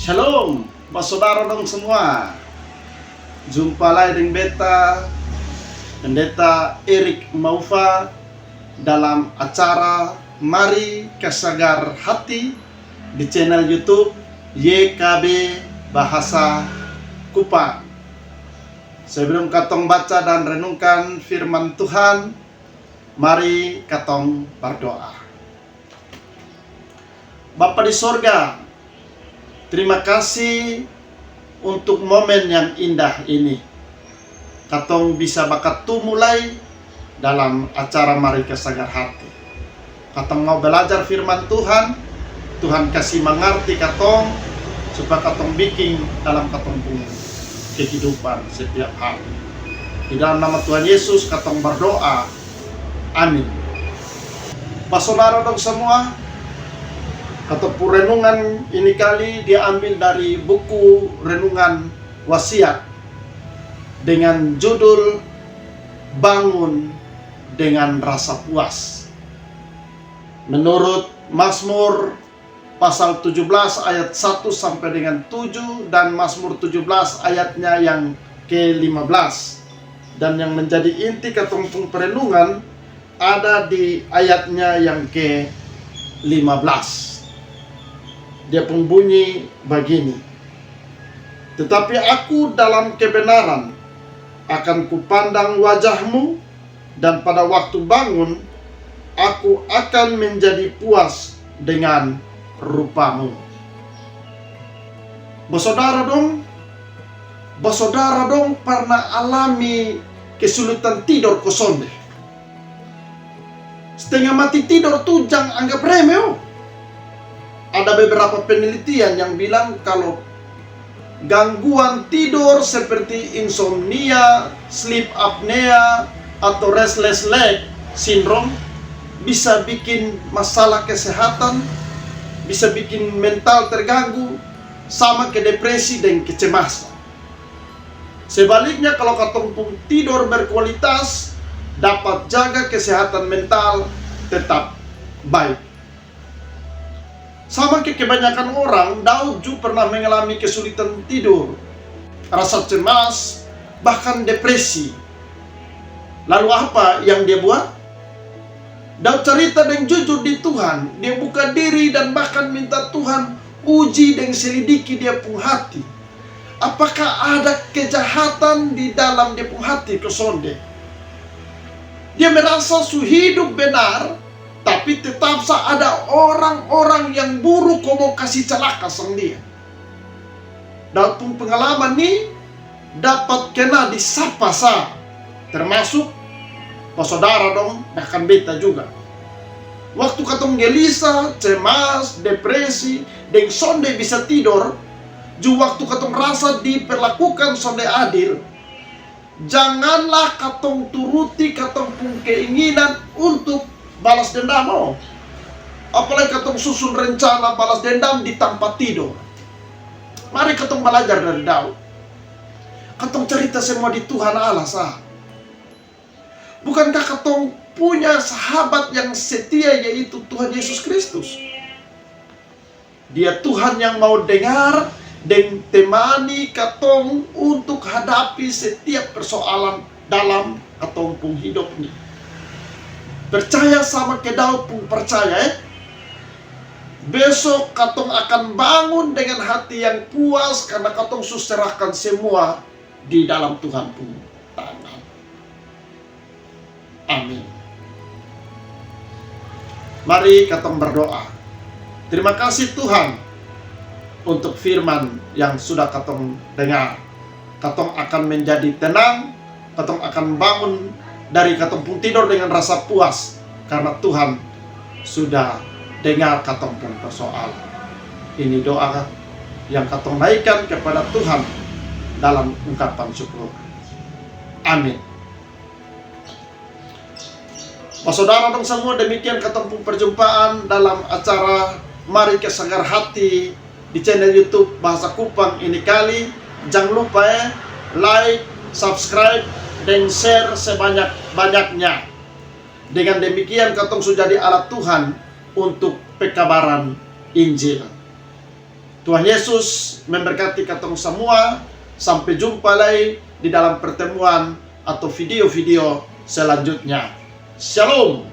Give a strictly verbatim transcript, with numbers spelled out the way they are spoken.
Shalom, basodara dong semua. Jumpa lai deng beta, Pendeta Erik Maufa, dalam acara Mari Kasagar Hati di channel YouTube Y K B Bahasa Kupang. Sebelum katong baca dan renungkan firman Tuhan, mari katong berdoa. Bapa di sorga, terima kasih untuk momen yang indah ini. Katong bisa bakatumu lai dalam acara Mari Kasagar Hati. Katong mau belajar firman Tuhan, Tuhan kasi mangarti katong, supaya katong biking dalam katong pung kehidupan setiap hari. Di dalam nama Tuhan Yesus katong berdoa. Amin. Basodara dong semua, katong pung renungan ini kali diambil dari buku renungan Wasiat dengan judul Bangun dengan Rasa Puas. Menurut Mazmur pasal tujuh belas ayat satu sampai dengan tujuh dan Mazmur tujuh belas ayatnya yang ke lima belas. Dan yang menjadi inti katong pung perenungan ada di ayatnya yang ke lima belas. Dia pung bunyi bagini, "Tetapi aku dalam kebenaran akan kupandang wajahmu, dan pada waktu bangun, aku akan menjadi puas dengan rupamu." Basodara dong, basodara dong pernah alami kesulitan tidor ko sonde? Setengah mati tidor tu jang anggap reme o. Ada beberapa penelitian yang bilang kalau gangguan tidor seperti insomnia, sleep apnea, atau restless leg syndrome bisa bikin masalah kesehatan, bisa bikin mental terganggu, sama ke depresi dan kecemasan. Sebaliknya, kalau katong pung tidor berkualitas, dapat jaga kesehatan mental tetap baik. Sama ke kebanyakan orang, Daud ju pernah mengalami kesulitan tidur, rasa cemas, bahkan depresi. Lalu apa yang dia buat? Daud carita deng jujur di Tuhan. Dia buka diri dan bahkan minta Tuhan uji deng selidiki dia pung hati. Apakah ada kejahatan di dalam dia pung hati ko sonde? Dia merasa su hidup benar, tapi tetap sa ada orang-orang yang buruk ko mau kasi calaka sang dia. Daud pung pengalaman ni dapat kena di sapa sa, termasuk basodara dong, bahkan beta juga. Waktu katong gelisah, cemas, depresi, deng sonde bisa tidor, ju waktu katong rasa diperlakukan sonde adil, janganlah katong turuti katong pung keinginan untuk balas dendam o. Apalagi katong susun rencana balas dendam di tampa tidor. Mari katong balajar dari Daud. Katong carita semua di Tuhan Allah sa. Bukankah katong punya sahabat yang setia, yaitu Tuhan Yesus Kristus? Dia Tuhan yang mau dengar deng temani katong untuk hadapi setiap persoalan dalam katong pung hidup ni. Percaya sama ke Daud pung percaya, e. Besok katong akan bangun dengan hati yang puas karena katong su serahkan semua di dalam Tuhan pung tangan. Amin. Mari katong berdoa. Terima kasih Tuhan untuk firman yang sudah katong dengar. Katong akan menjadi tenang, katong akan bangun dari katong pung tidor dengan rasa puas karena Tuhan sudah dengar katong pung persoalan. Ini doa yang katong naikkan kepada Tuhan dalam ungkapan syukur. Amin. Basodara dong semua, demikian katong pung perjumpaan dalam acara Mari Kasagar Hati di channel YouTube Bahasa Kupang ini kali. Jang lupa, e, like, subscribe, dan share sebanyak-banyaknya. Dengan demikian katong su jadi alat Tuhan untuk pekabaran Injil. Tuhan Yesus memberkati katong samua. Sampe jumpa lai di dalam pertemuan atau video-video selanjutnya. Shalom.